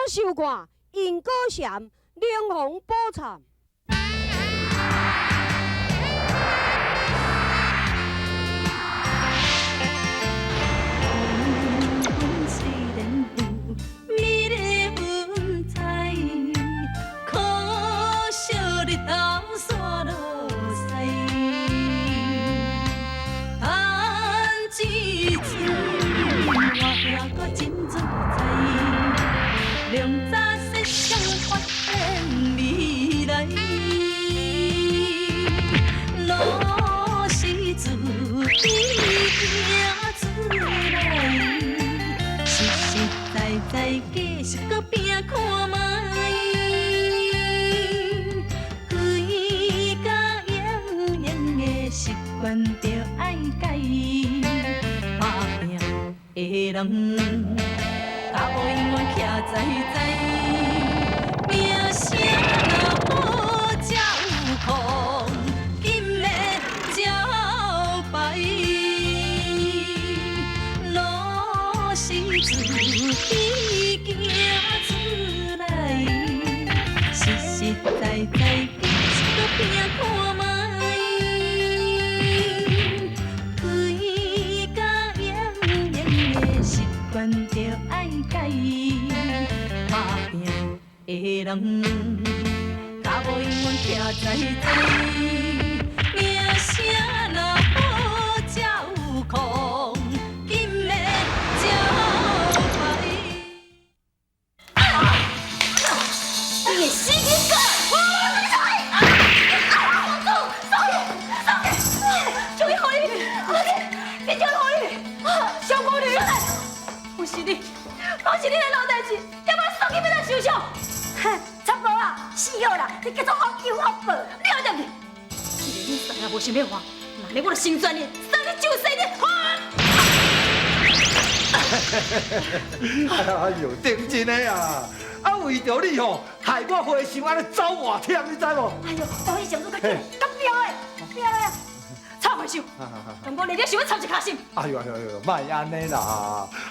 收看《因果禅灵魂宝忏》。美丽云彩，可惜日头煞落西。等一阵，我行阁真自在，良早设想发展未来，路是自己行出来。实实在在继续阁拼看觅，规家营营的习惯著爱改，打拼的人，脚步永远徛在在，名声若好才有空，金的招牌。路是自己行出来，实实在在继续阁拼看觅，规家营营的习惯著爱改，打拼的人，脚步永远徛在在，名声若好才有空，金的招牌。你的死囡仔！终于予你，你终于予你，小姑娘，不是你，拢是你的老代志，叫我送去欲来受伤。哼，差无啊，死好啦，你叫做恶有恶报。你后踮去，既然你啥也无想欲还，那呢我就成全你，送你上西天。哎呦，顶真的啊！啊，为著你吼，害我和尚按呢走偌忝，你知无？哎呦，大和尚，你较紧，较彪的，彪的。臭和尚，敢讲你你想欲插一跤心？哎呦哎呦哎呦，莫按呢啦！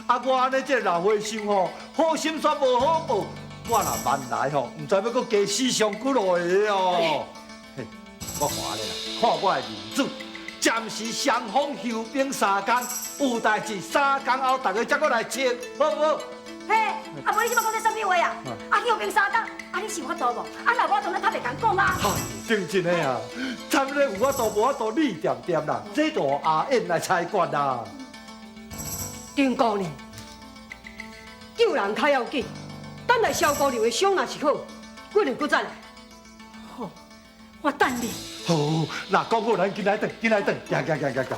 啊，我按呢这个老和尚吼，好心煞无好报，我若慢来吼，毋知欲阁加死伤几落个哦。嘿，我看按呢啦，看我的面子，暂时双方休兵三工，有代志三工后大家才阁来签，好毋好？嘿，啊无你这摆讲这啥物话啊？啊休兵三工，啊你是有法度无？啊若无法度，咱较袂共讲啊。哎，顶真的啊，参咧有法度无法度，你恬恬啦，这就予阿燕来裁决啦。丁姑娘，救人较要紧，等待萧姑娘的伤若是好，几日阁再来。好，我等你。好，若讲好，咱紧来转，紧来转，行行行行行。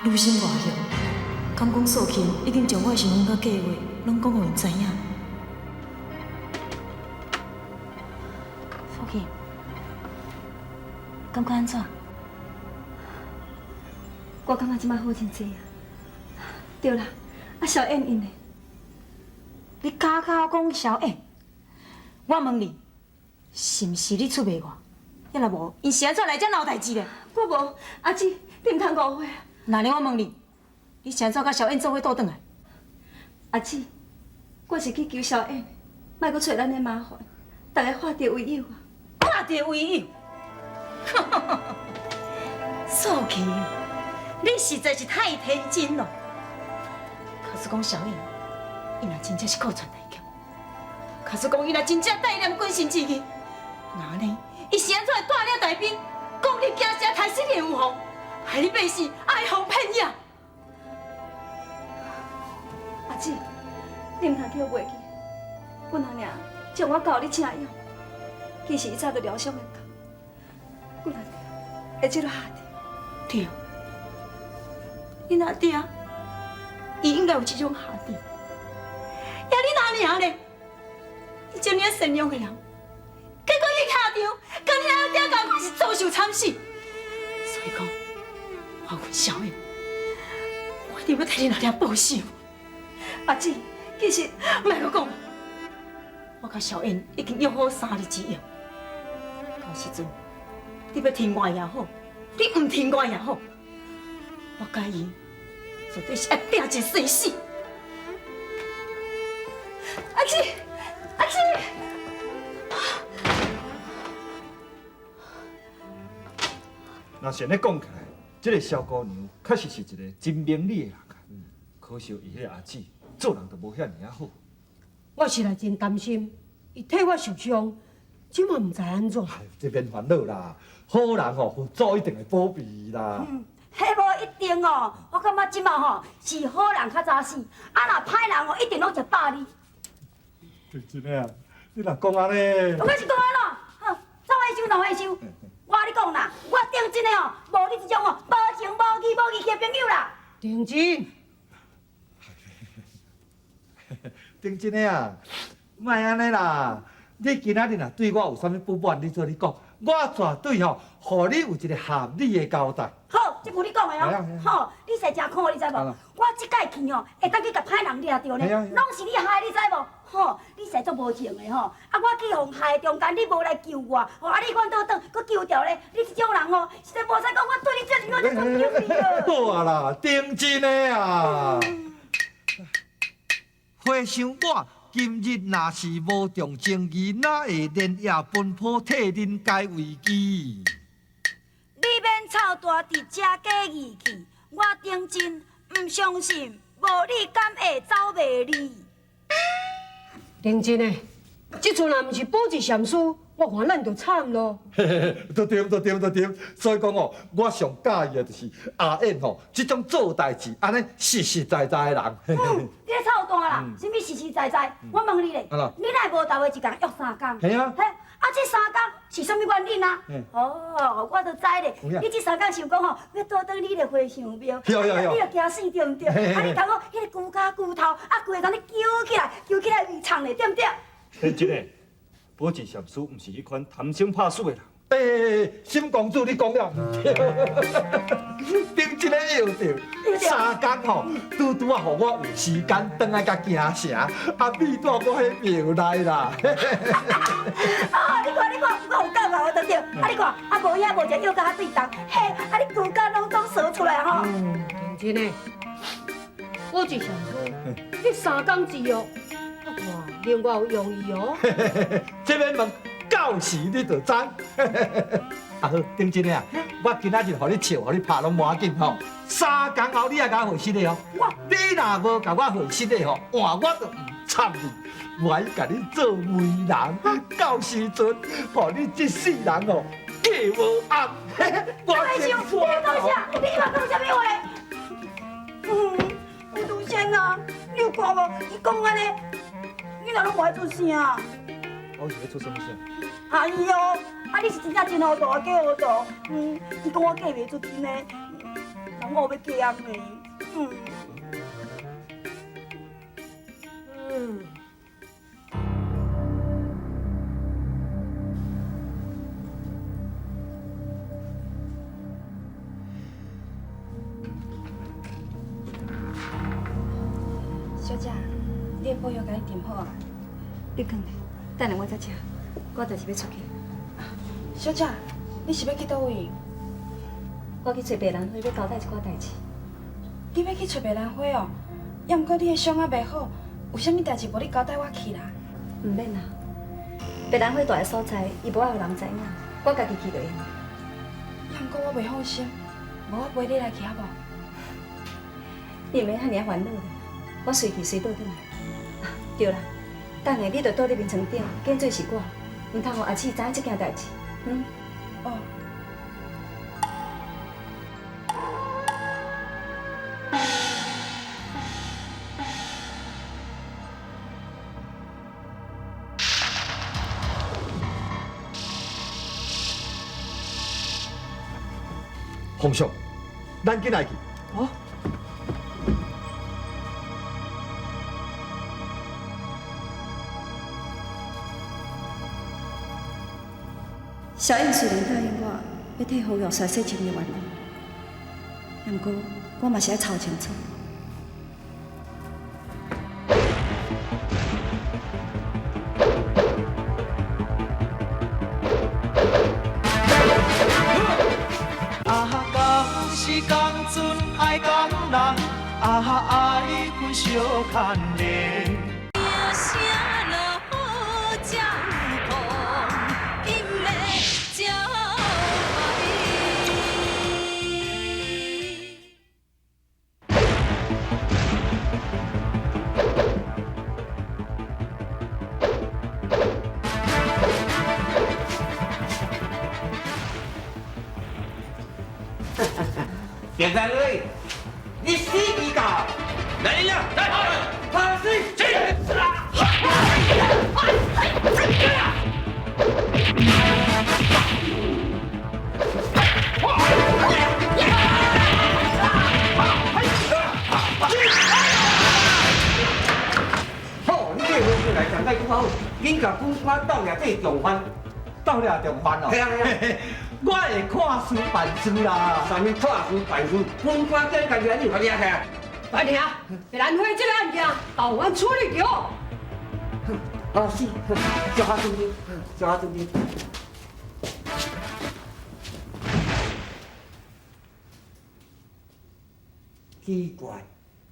女心外向，敢讲素琴已经将我的身份佮计划拢讲予𪜶知影。素琴，感觉按怎？我感觉这摆好真济啊。对啦，啊小燕𪜶呢？你敢佮我讲小燕？我问你，是毋是你出卖我？抑若无，𪜶是按怎来遮闹代志的？我无，阿姊，你毋通误会。那呢，我问你，你是按怎佮小燕做伙倒转来？阿姊，我是去求小燕，莫阁揣咱的麻烦，大家化敌为友啊。化敌为友？素琴，你实在是太天真了。假使讲小燕，伊若真正是顾全大局，假使讲伊若真正带念君臣之义，那呢，伊是按怎会带领大兵攻入京城，杀死你的有防，害你变死，哀鸿遍野？阿姊，你毋通叫袂记，阮阿娘将我交予你请养，其实伊早就料想会到，阮阿娘会这落下场。对，恁阿爹，伊应该有这种下场。呀，恁阿娘咧，伊这尔善良的人，结果去下场，佮恁阿爹仝款是遭受惨死。所以讲，我阮小燕，我一定欲替恁阿爹报仇。阿姊，其实莫阁讲，我佮小燕已经约好三日之约，到时阵你欲听我也好，你毋听我也好，我佮伊绝对是爱拼一生死。阿姊，阿姊。若是按呢讲起来，这个萧姑娘确实是一个真明理的人啊。可惜伊彼个阿姊做人就无遐尔仔好。我实在真担心，伊替我受伤，这嘛毋知按怎。这免烦恼啦，好人吼，佛祖一定会保庇伊啦。彼无一定哦，我感觉这马吼是好人较早死，啊若歹人哦一定拢食饱你。对真的啊，你若讲按呢？我是讲按怎？好，臭害羞，老害羞。我共你讲啦，我丁真的哦，无你这种哦，无情无义无义气的朋友啦。丁真，丁真的啊，莫按呢啦！你今仔日若对我有啥物不满，你做你讲，我绝对吼，予你有一个合理的交代。好，这句你讲的哦，吼，你实真苦，你知无？我这摆去哦，会当去共歹人掠著呢，拢是你害，你知无？吼，你实足无情的吼！啊，我去予害中间，你无来救我，吼，啊，你反倒转，阁救著咧，你这种人哦，实在无使讲，我对你这尔这么丢脸。好啊啦，丁真的啊！回想我今日若是无重情义，哪会连夜奔波替恁解危机？你免臭大伫遮假义气，我丁真毋相信，无你敢会走袂离？丁真的，这阵若毋是宝智禅师，我看咱就惨咯。嘿嘿嘿，都对，都对，都对。所以讲哦，我上喜欢的就是阿燕吼，这种做代志按呢实实在在的人。你咧臭大啦，啥物实实在在？我问你咧，你哪会无投的一工约三工？系啊。嘿，啊这三工是啥物原因啊？哦，我就知咧。你这三工想讲吼，欲倒转你的和尚庙，你就惊死对毋对？啊，你通讲彼个龟跤龟头，啊规个人咧揪起来，揪起来胃肠咧，对毋对？嘿，真的，宝智禅师毋是彼款贪生怕死的人。欸，沈公子，你讲了毋对，顶一个药著，三工吼，拄拄仔予我有时间转来佮京城，啊，秘住我彼庙内啦。啊，你看，你看，我有感觉，我对对。啊，你看，啊无影无食药甲较对重，嘿，啊你骨胶拢总趖出来吼。认真的，宝智禅师，你三工之约，我看另外有用意哦。这免问。到时你就知。啊好，丁真的啊，我今仔日予你笑，予你拍拢无要紧吼。三工后你爱共我回信的哦。你若无共我回信的吼，换我就毋插你，我爱共你做媒人。到时阵，予你这世人哦嫁无暗。我先你讲啥？你嘛讲啥物话？吴杜仙啊，你有看无？伊讲按呢，你哪拢无爱出声啊？我是欲出啥物声？哎哟，啊你是真正真糊涂啊，假糊涂。伊讲我嫁袂出去呢，人我欲嫁翁呢。小姐，你的保药共你订好啊？你囥咧，等下我再食。我代志欲出去。小姐，你是欲去佗位？我去揣白兰花，欲交代一寡代志。你欲去揣白兰花哦？犹毋过你的伤犹袂好，有啥物代志无你交代我去啦？毋免啦，白兰花蹛的所在，伊无爱予人知影，我家己去就会用。犹毋过我袂放心，无我陪你来去好无？你毋免遐尔烦恼啦，我随去随倒转来。啊，对啦，等下你就倒咧眠床顶，假做是我，毋通予阿姊知影这件代志。嗯。哦。皇上，咱紧来去。哦。小燕虽然答应我欲替胡玉山洗清伊的冤枉，不过我嘛是爱查清楚。啊，共时共阵爱共人，啊，爱分相牵连。点三位，你死几个？来人呀！来，他是谁？好，你这个回来讲解久好，紧共军官斗掠这重犯，斗掠重犯哦。嘿啊嘿啊。我会看书办事啦，啥物看书办事？军官叫你家己来，你有家己啊？白听，白兰花这个案件，交阮处理就好。哦，是，小可尊重，小可尊重。奇怪，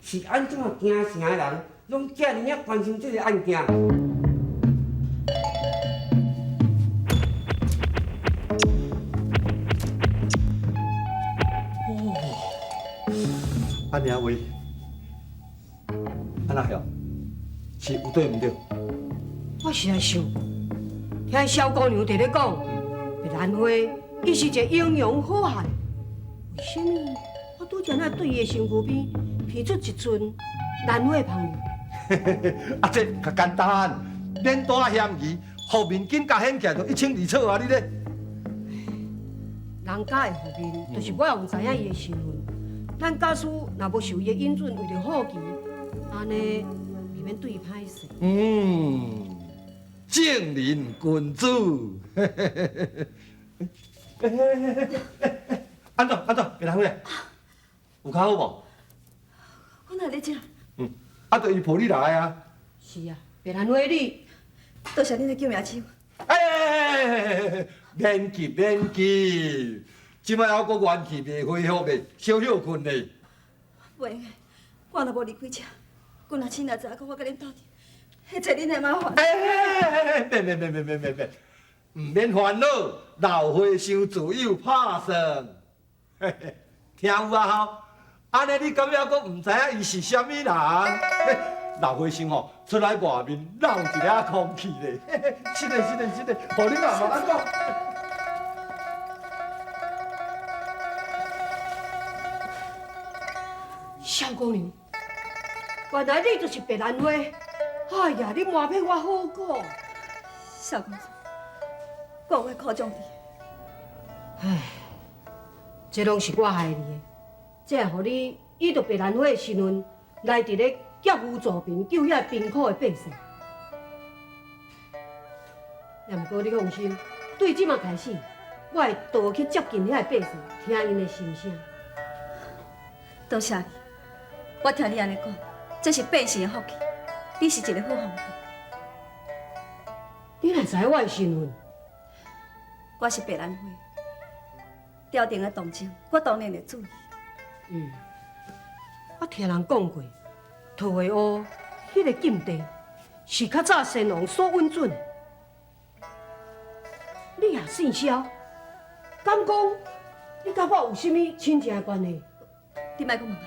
是按怎京城的人，拢遮尔仔关心这个案件？阿娘喂，按怎晓？是有对毋对？我实在想，听萧姑娘伫咧讲，白兰花伊是一个英雄好汉，为啥物我拄才若对伊的身躯边鼻出一阵兰花芳味？啊，这较简单，免带嫌疑，予面紧共显起来就一清二楚啊！你咧？人家的负面，就是我也毋知影伊的身份。咱假使若无受伊的引准，为著好奇，按呢未免对伊歹势。嗯，正人君子。按怎按怎，别来回，有较好无？我哪咧遮？嗯，啊，就伊抱你来啊。是啊，别兰花你，多谢恁的救命手。哎，免急免急。这摆还阁元气袂恢复咧，小休睏咧。袂用的，我若无离开这，阮阿亲若知影讲我佮恁斗阵，会找恁的麻烦。哎，免免免免免免免，毋免烦恼，老和尚自有拍算。嘿嘿，听有啊吼？按呢你敢犹阁毋知影伊是啥物人？老和尚吼出来外面漏一下空气咧。是的，是的，是的，予你慢慢讲。萧姑娘，原来你就是白兰花。哎呀，你瞒骗我好久。萧公子，我有苦衷伫。唉，这拢是我害你的，这会予你以著白兰花的身份来伫咧劫富助贫，救遐贫苦的百姓。也毋过你放心，对这马开始，我会多去接近遐百姓，听𪜶的心声。多谢你。我听你按呢讲，这是百姓的福气。你是一个好皇帝。你哪知我的身份？我是白兰花，朝廷的动静，我当然会注意。嗯，我听人讲过，桃花坞彼个禁地是较早先王所允准。你也姓萧，敢讲你佮我有啥物亲情的关系？你莫阁问啊！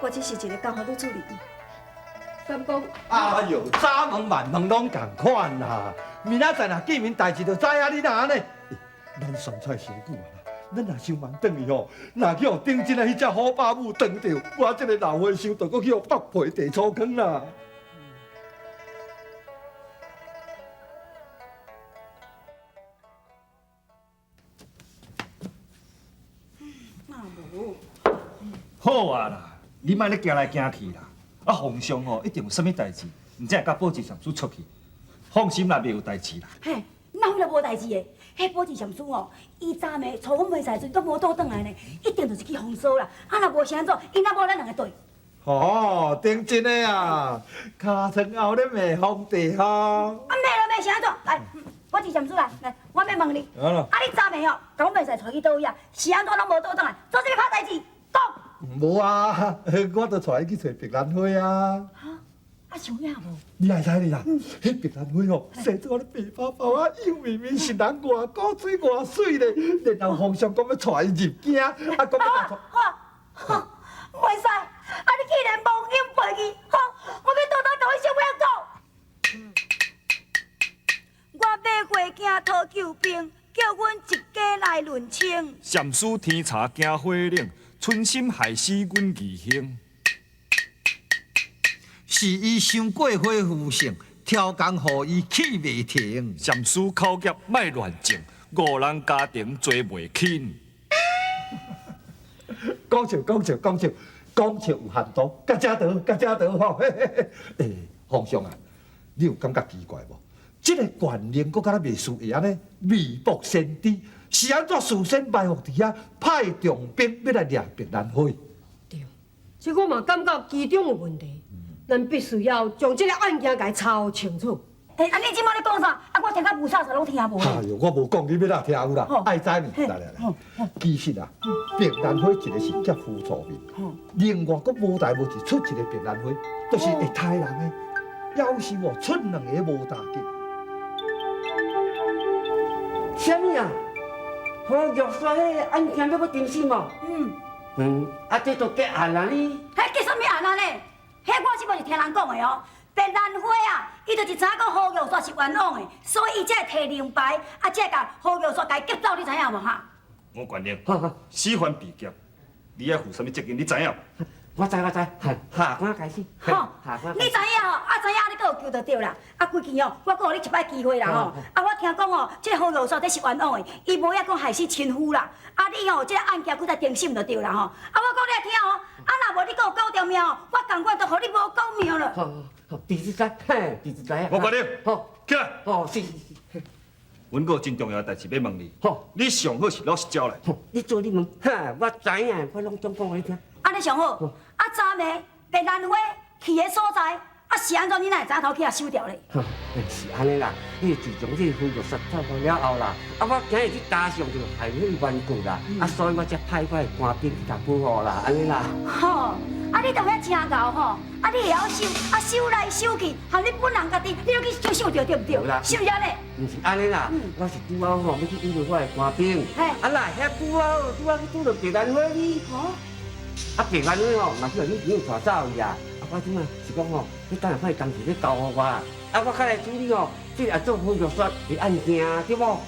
我只是一个江湖女子而已。敢讲？哎哟，早问晚问拢仝款啦。明仔载若见面代志就知影你若按呢。咱算出来伤久啊啦，咱若伤慢转去吼，若去予顶真的彼只虎霸母撞著，我这个老和尚就阁去予剥皮地粗坑啦。那无。好啊啦，你莫咧惊来惊去啦。啊，皇上吼一定有啥物代志，毋才会佮宝志禅师出去。放心啦，袂有代志啦。嘿，哪有无代志的？彼宝志禅师哦，伊昨暝带阮袂使时阵，都无倒转来呢，一定就是去风骚啦。啊，若无是按怎，𪜶若无咱两个对。哦，頂真的啊，尻川後咧罵皇帝吼。啊罵就罵是按怎？來，我一禪師來，來，我欲問你，啊啊你昨暝吼，共阮袂使帶去佗位啊？是按怎攏無倒轉來？做啥物歹代誌？講。無啊，我就帶伊去揣白蘭花啊。啊，是有影無？你會知哩啦？彼白蘭花吼，生做咧白泡泡啊，幼綿綿，是人偌古錐偌媠咧。然後皇上講欲帶伊入京，啊講欲帶。好啊，好，袂使，啊你既然忘恩負義，好，我欲倒轉共阮小妹仔講。我欲回京討救兵，叫阮一家來論清。禪師天茶驚火冷，存心害死阮義兄。是伊傷過火負性，超工予伊氣袂停。禪師口業莫亂種，五人家庭做袂輕。講笑講笑講笑，講笑有限度，甲遮著甲遮著吼。欸，皇上啊，你有感覺奇怪無？這个縣令閣敢若袂輸會按呢未卜先知，是按怎事先埋伏佇遐，派重兵欲來掠白蘭花？這我嘛感覺其中有問題，咱必須要將這个案件共查清楚。欸，啊你這擺咧講啥？啊我聽甲霧煞煞攏聽無。哎喲，我無講，你欲哪聽有啦？愛知呢？來來來，其實啊，白蘭花一个是劫夫助命，另外閣無代無誌出一个白蘭花，就是會刣人的，夭壽哦，出兩个無大吉。啥物啊？何玉山彼个案件欲閣偵審無？嗯。嗯，啊，這都結案啊呢？彼結啥物案啊呢？彼我這無是聽人講的哦。白蘭花啊，伊就是知影講何玉山是冤枉的，所以伊才會提靈牌，啊，才會共何玉山共劫走，你知影無哈？我決定，死犯被劫，你愛負啥物責任？你知影無？我知我知，下官該死。吼，下官。你知影吼？啊，知影你閣有救就對啦。啊，規件哦，我閣予你一擺機會啦吼。啊，我聽講哦，這個何玉山這是冤枉的，伊無影講害死親夫啦。啊，你吼，這個案件閣再偵審就對啦吼。啊，我講你來聽哦，啊，若無你閣有九條命哦，我仝款都予你無九命了。好，好，弟子知，嘿，弟子知影。我決定。好，起來。哦，是是是。阮閣有真重要的代誌欲問你。好，你上好是老實交代。你做你問，哈，我知影，我攏總講予你聽。按呢上好，啊，昨暝白蘭花去的所在，啊是按怎你哪會知影頭去予收著咧？吼，是按呢啦，彼自從這个何玉山走了後啦，啊，我今日去搭上就害彼個緣故啦，啊，所以我才派我的官兵去共保護啦，按呢啦。吼，啊你都遐真𠢕吼，啊你會曉收，啊收來收去，含你本人家己，你攏去收收著對毋對？是毋是按呢？毋是按呢啦，我是拄好吼欲去引導我的官兵，啊啦，遐拄好拄好去拄著白蘭花呢。啊，白蘭花吼，嘛去予女朋友帶走去啊！啊，我這馬是講吼，你等下看伊當時欲交予我，啊，我較來處理吼，這個做何玉山的案件，對無？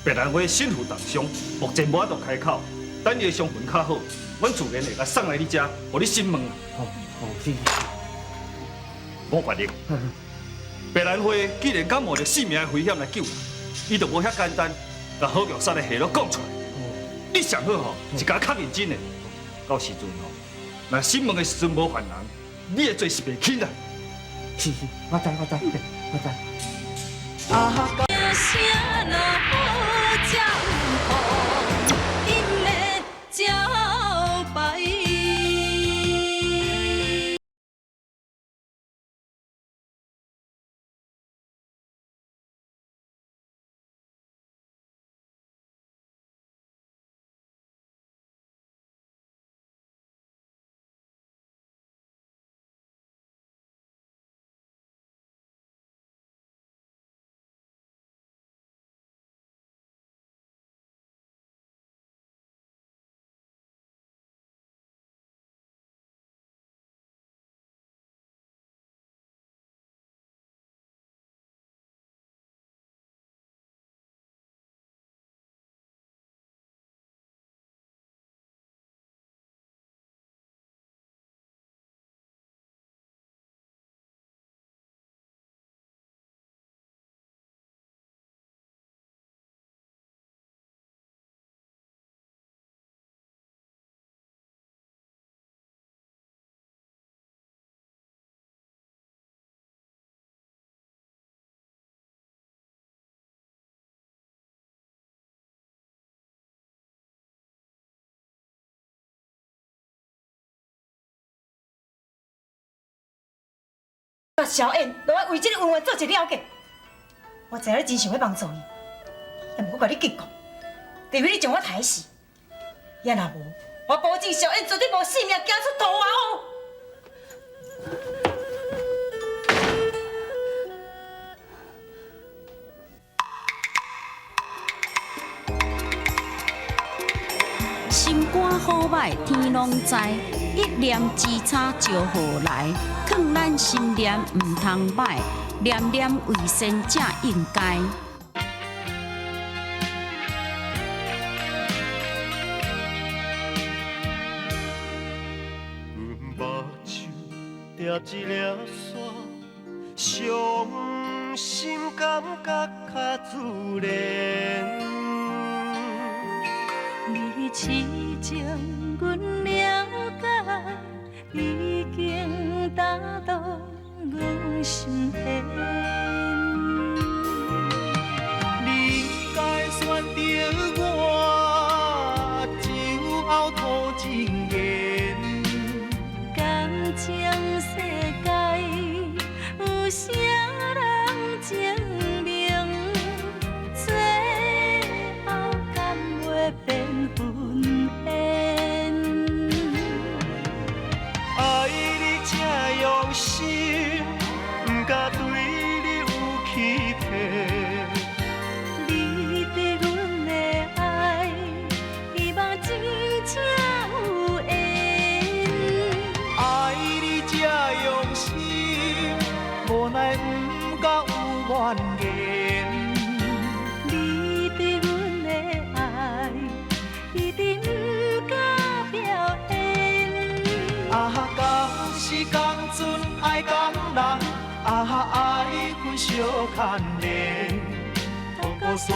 白蘭花身負重傷，目前無法度開口，等伊的傷痕較好，阮自然會共送來你遮，予你審問。好，好，是。我決定，白蘭花既然敢冒著性命的危險來救人，伊就無遐簡單，共何玉山的下落講出來。你上好吼，是共較認真的。到時陣吼，若審問的時陣無犯人，你的罪是袂輕啦。是是，我知我知我知。小燕，都爱为这个恩怨做一个了结。我知影你真想欲帮助伊，也毋过共你警告，除非你将我刣死，也若无，我保证小燕绝对无性命行出桃花坞。心肝好歹天拢知，一念之差招祸来。劝咱心念毋通歹，念念为善才应该。阮目睭定一粒沙，伤心感觉较自然。你痴情，阮了解，已经打动阮心弦。你应该选择我，酒后吐真言。感情世界有啥人证明？最后敢袂变分缘？爱你这用心，不敢对你有欺骗。你对阮的爱，希望真正有缘。爱你这用心，无奈不敢有怨言。你对阮的爱，一定不敢表现。啊，共时共阵爱共人，啊，爱分相牵连，渡过山